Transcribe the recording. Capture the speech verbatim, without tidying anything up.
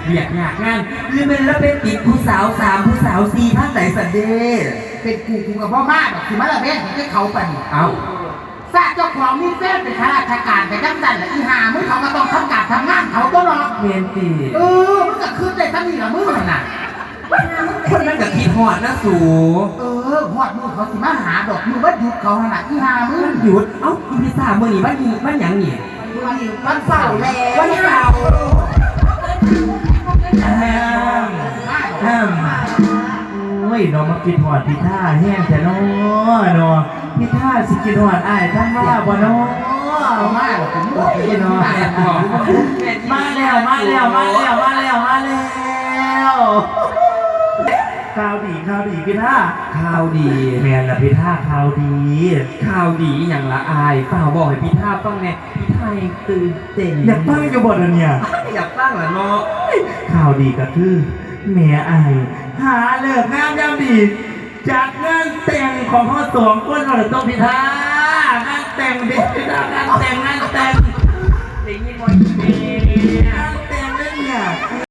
เวียกยากงาน หรือแม่นลาวไปติดผู้สาวสามผู้สาวสี่ทางใดสันเด้ เป็นกูกูก็บ่มาดอก สิมาละแวงของเขาปานนี้ เอ้า ซะเจ้าของมีแฟนเป็นข้าราชการก็จั่งซั่นล่ะ อีห่ามึง เขาก็ต้องทำการทำงานเขาตั๊วเนาะ แม่นติ เออ มึงก็คิดได้ส่ำนี้ล่ะมึงหั่นน่ะ คนมันก็คิดฮอดนะสู เออ ฮอดมื้อเขาสิมาหาดอก มื้อวันหยุดเขาหั่นน่ะ อีห่ามึง วันหยุด เอ้า อีพิซซ่า มื้อนี้วันนี้วันหยังนี่ วันเสาร์แล้ว วันเสาร์ อ้าม อ้าม โอ้ย เนาะ มาคิดฮอดพิธาแฮงแท้เนาะ เนาะ พิธาสิคิดฮอดอ้ายธันวาบ่เนาะ มาแล้ว ผมบอกเลยเนาะ มาแล้ว มาแล้ว มาแล้ว มาแล้ว มาแล้ว ข่าวดี ข่าวดี พิธา ข่าวดี แม่นล่ะพิธา ข่าวดี ข่าวดีอีหยังล่ะอ้าย ฟ้าวบอกให้พิธาฟังแหน่ พิธายังตื่นเต้น อยากฟังอยู่บ่เดี๋ยวนี้ อยากฟังล่ะเนาะ ข่าวดีก็คือ แม่อ้าย หาฤกษ์งามยามดี จัดงานแต่งของเฮาสองคนเราต้องพิธา งานแต่งเด้อพิธา งานแต่ง งานแต่ง